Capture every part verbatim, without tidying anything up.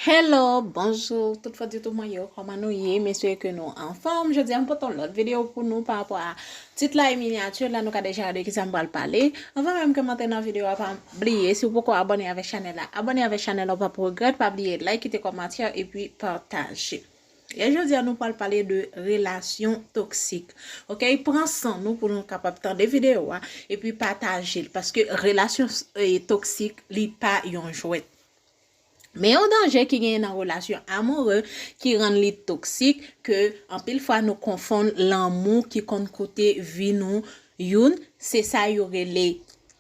Hello, bonjou, tout fò di tout mwen yo, kòman nou ye? M espere ke nou anfòm. Jodi a m pote yon lòt videyo pou nou pa rapò a tit la e minyati la, nou ka deja wè de kisa m pral pale. Anvan menm ke m antre nan videyo a, pa bliye, si w poko abòne avèk chanèl la, abòne avèk chanèl la, w p ap regrèt, pa bliye like, kite kòmantè, epi pataje. E jodi a nou pral pale de relasyon toksik. Ok, pran san nou pou nou kapab tande videyo a, epi pataje l, paske relasyon eh, toksik, li pa yon jwèt. Men yon danje ki genyen nan relasyon amoure ki rann li toksik, ke anpil fwa nou konfonn lanmou ki konn koute vi nou. Youn, se sa yo rele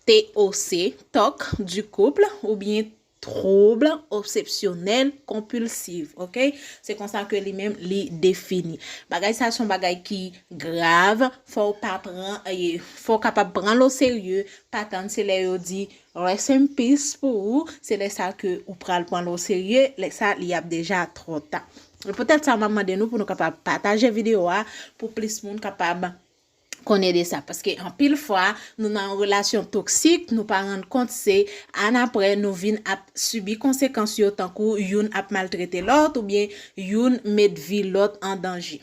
T O C, toc du couple, oubyen trouble obsessionel compulsif, ok? Se konsa ke li menm li defini. Bagay sa se yon bagay ki grav, fò w pa pran, eh, fò w kapab pran l o serye, pa tann se lè yo di rest in peace pou ou, se lè sa ke ou pral pran l o serye, lè sa li ap deja twò ta. E poutèt sa, m ap mande nou pou nou kapab pataje videyo a pou plis moun kapab konnen de sa. Paske anpil fwa, nou nan yon relasyon toksik, nou pa rann kont se annapre nou vin ap sibi konsekans yo, tankou youn ap maltrete lòt oubyen youn met vi lòt an danje.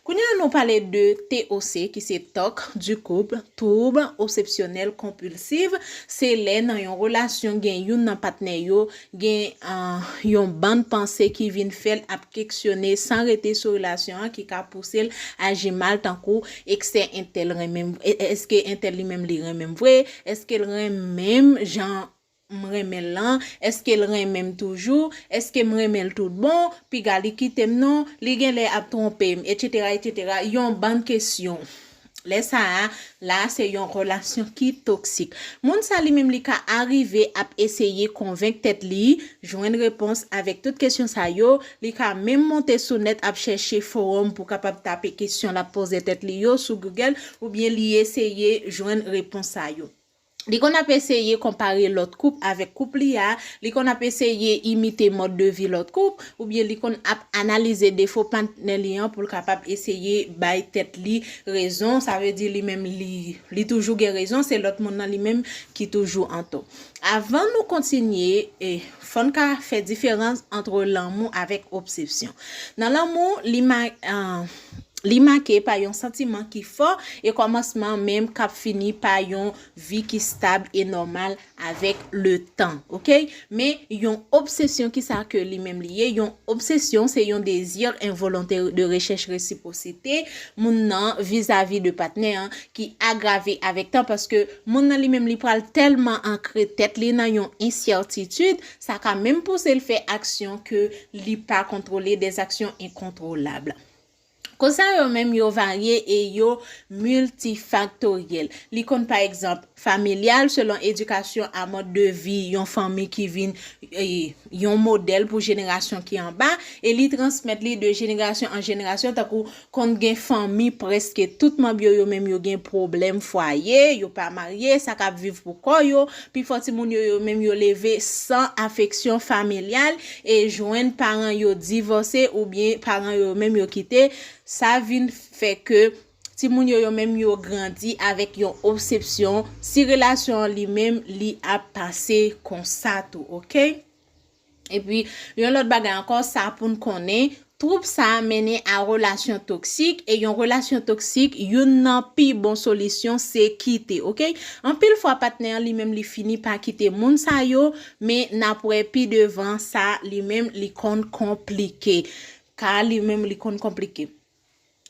Kounye a nou pale de T O C, ki se toc du couple, trouble obsessionel compulsif. Se lè nan yon relasyon gen youn nan patnè yo gen ah, yon bann panse ki vin fè l ap keksyone san rete sou relasyon an, ki ka pouse l aji mal, tankou eksè entèl renmen m, e- èske entèl li menm li renmen m vre? Èske l renmen m jan m renmen l lan? Èske l renmen m toujou? Èske m renmen l tout bon? Piga li kite m non, li genlè ap twonpe m, etsetera, etsetera. Yon bann kesyon. Lè sa a, la se yon relasyon ki toksik. Moun sa li menm li ka arive ap eseye konvenk tèt li, jwenn repons avèk tout kesyon sa yo, li ka menm monte sou nèt ap chèche fowòm pou kapab tape kesyon l ap poze tèt li yo sou Google, oubyen li eseye jwenn repons sa yo. Li konn ap eseye konpare lòt koup avèk koup li a, li konn ap eseye imite mòd de vi lòt koup, oubyen li konn ap analize defo patnè li an pou l kapab eseye bay tèt li rezon. Sa vle di li menm li, li toujou gen rezon, se lòt moun nan li menm ki toujou antò. Avan nou kontinye, eh, fò n ka fè diferans ant lanmou avèk obsesyon. Nan lanmou, li ma, ah, li make pa yon santiman ki fò e kòmansman menm k ap fini pa yon vi ki stab e nòmal avèk le tan, ok? Men yon obsesyon, kisa ke li menm li ye? Yon obsesyon se yon dezi envolontè de rechèch resipwosite moun nan vizavi de patnè an ki agrave avèk tan, paske moun nan li menm li pral tèlman ankre tèt li nan yon ensètitid, sa ka menm pouse l fè aksyon ke li pa kontwole, des actions incontrôlables. Koz sa yo menm yo varye e yo miltifaktoryèl. Li konn pa egzanp familyal, selon edikasyon a mòd de vi yon fanmi ki vin, eh, yon modèl pou jenerasyon ki anba, e li transmèt li de jenerasyon an jenerasyon, tankou konn gen fanmi prèske tout manm yo, yo menm yo gen pwoblèm fwaye, yo pa marye, sa k ap viv pou kò yo, pifò timoun yo, yo menm yo leve san afeksyon familyal, e jwenn paran yo divòse oubyen paran yo menm yo kite, sa vin fè ke timoun yo, yo menm yo grandi avèk yon obsesyon, si relasyon an li menm li ap pase konsa tou, ok? Epi, yon lòt bagay ankò, sa pou n konnen, twoub sa mennen a relasyon toksik, e yon relasyon toksik, youn nan pi bon solisyon se kite, ok? Anpil fwa, patnè an li menm li fini pa kite moun sa yo, men n ap wè pi devan sa li menm li konn konplike. Ka li menm li konn konplike.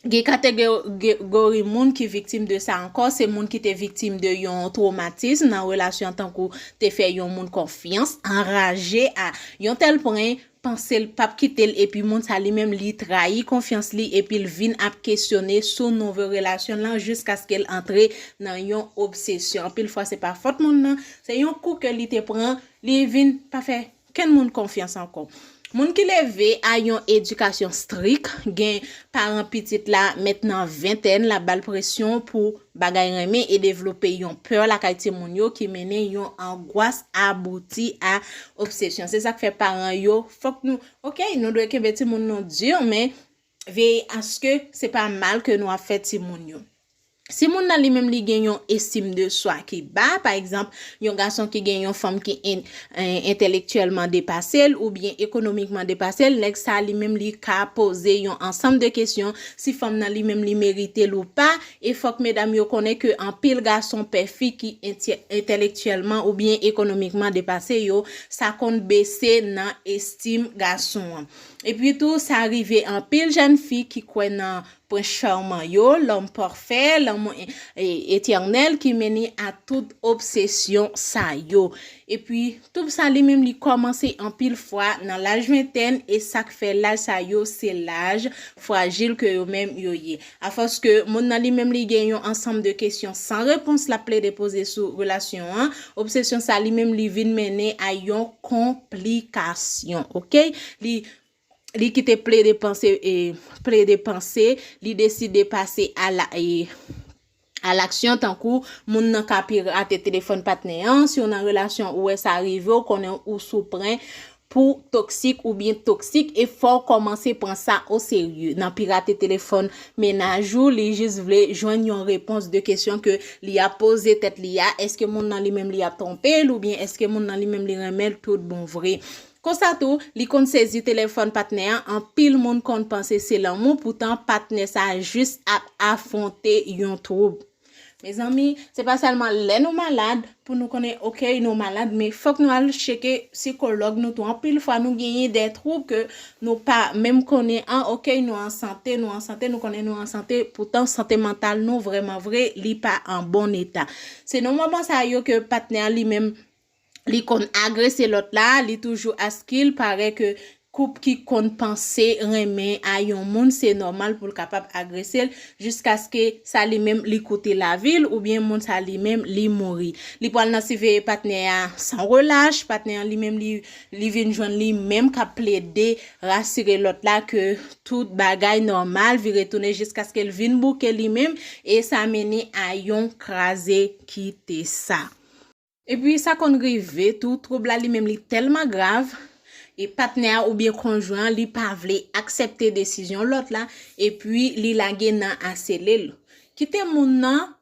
Gen kategori moun ki viktim de sa ankò, se moun ki te viktim de yon twomatis nan relasyon, tankou te fè yon moun konfyans, anraje a yon tèl pwen, panse l p ap kite l, epi moun sa li menm li trayi konfyans li, epi l vin ap kesyone sou nouvo relasyon lan jiskaske l antre nan yon obsesyon. Anpil fwa se pa fòt moun nan, se yon kou ke li te pran, li vin pa fè kenn moun konfyans ankò. Moun ki leve a yon edikasyon strik, gen paran pitit la mèt nan ventèn, l ap ba l presyon pou bagay renmen e devlope yon pè lakay timoun yo ki mennen yon angwas abouti a obsesyon. Se sa k fè paran yo, fòk nou, ok, nou dwe kenbe timoun nou di, men veye aske se pa mal ke nou ap fè timoun yo. Si moun nan li menm li gen yon estim de swa ki ba, pa egzanp, yon gason ki gen yon fanm ki en- en- entèlektyèlman depase l oubyen ekonomikman depase l, nèg sa li menm li ka poze yon ansanm de kesyon si fanm nan li menm li merite l ou pa. E fòk medam yo konnen ke anpil gason pè fi ki entè- entèlektyèlman oubyen ekonomikman depase yo, sa konn bese nan estim gason an. Epi tou, sa rive anpil jèn fi ki kwè nan prens chaman yo, lòm pafè, lanmou e- e- etènèl ki mennen a tout obsesyon sa yo. Epi, tout sa li menm li kòmanse anpil fwa nan laj ventèn, e sa k fè laj sa yo se laj frajil ke yo menm yo ye. Afòs ke moun nan li menm li gen yon ansanm de kesyon san repons l ap plede poze sou relasyon an, obsesyon sa li menm li vin mennen a yon konplikasyon, oke? Li li kite plede panse, e, plede panse, li deside pase a la, e, a laksyon, tankou moun nan ka pirate telefòn patnè an, si w nan relasyon ou wè sa rive w, konnen ou sou pwen pou toksik oubyen toksik, e fò w kòmanse pran sa o serye. Nan pirate telefòn mennaj ou, li jis vle jwenn yon repons de kesyon ke li ap poze tèt li a, èske moun nan li menm li ap twonpe l oubyen èske moun nan li menm li renmen l tout bon vre. Konsa tou, li konn sezi telefòn patnè an, anpil moun konn panse se lanmou, poutan patnè sa jis ap afwonte yon twoub. Mezanmi, se pa sèlman lè nou malad pou nou konnen, oke, nou malad, men fòk nou al tcheke sikològ nou tou. Anpil fwa, nou genyen de twoub ke nou pa menm konnen, an, oke, nou an sante, nou an sante, nou konnen nou an sante, poutan sante mantal nou vrèman vre, li pa an bon eta. Se nan moman sa yo ke patnè an li menm li konn agrese lòt la, li toujou askil, parè ke koup ki konn panse renmen a yon moun, se nòmal pou l kapab agrese l, jiskaske sa li menm li koute lavi l, oubyen moun sa li menm li mouri. Li pral nan siveye patnè a san relach, patnè an li menm li, li vin jwenn li menm k ap plede rasire lòt la ke tout bagay nòmal, vire tounen jiskaske l vin bouke li menm, e sa mennen a yon kraze kite sa. Epi sa konn rive tou, twoub la li menm li tèlman grav, e patnè a oubyen konjwen an li pa vle aksepte desizyon lòt la, epi li lage nan asele l. Kite moun nan,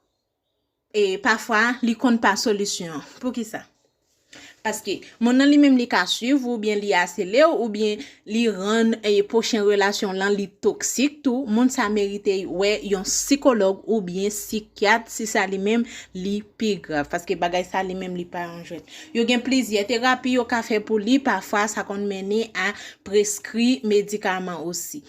e pafwa li konn pa solisyon an. Poukisa? Paske moun nan li menm li ka swiv ou, oubyen li asele w, oubyen li rann, e, pwochen relasyon lan li toksik tou. Moun sa merite wè yon sikològ oubyen sikyat si sa li menm li pi grav. Paske bagay sa li menm li pa yon jwèt. Yo gen plizyè terapi yo ka fè pou li, pafwa sa konn mennen a preskri medikaman osi.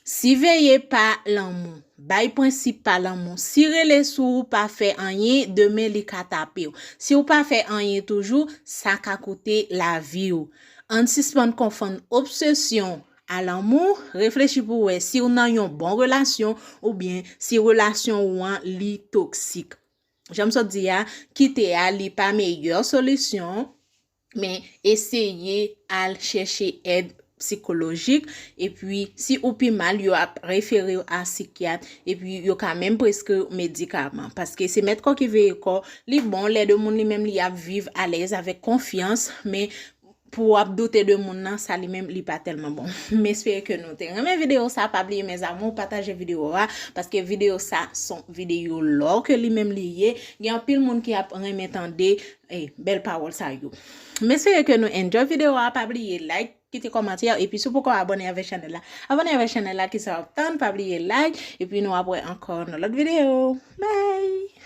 Siveye pa lanmou. Bay prensip pa lanmou. Si rele sou ou pa fè anyen, demen li ka tape w. Si w pa fè anyen toujou, sa ka koute lavi w. Ann sispann konfonn obsesyon a lanmou, reflechi pou w wè si w nan yon bon relasyon oubyen si relasyon ou an li toksik. Jan m sot di a, kite a li pa meyè solisyon, men eseye al chèche èd sikolojik, epi si ou pi mal, yo ap refere w a sikyat, epi yo ka menm preskri w medikaman. Paske se mèt kò ki veye kò, li bon lè de moun li menm li ap viv alèz avèk konfyans, men pou w ap doute de moun nan, sa li menm li pa tèlman bon. M espere ke nou te renmen videyo sa, pa bliye mes amours, pataje videyo a, paske videyo sa se yon videyo lò ke li menm li ye. Gen anpil moun ki ap renmen tande, e, bèl pawòl sa yo. M espere ke nou enjoy videyo a, pa bliye like, kite kòmantè, epi si w poko abòne avèk chanèl la, abòne avèk chanèl la, kisa w ap tann, pa bliye like, epi nou ap wè ankò nan lòt videyo. Bye!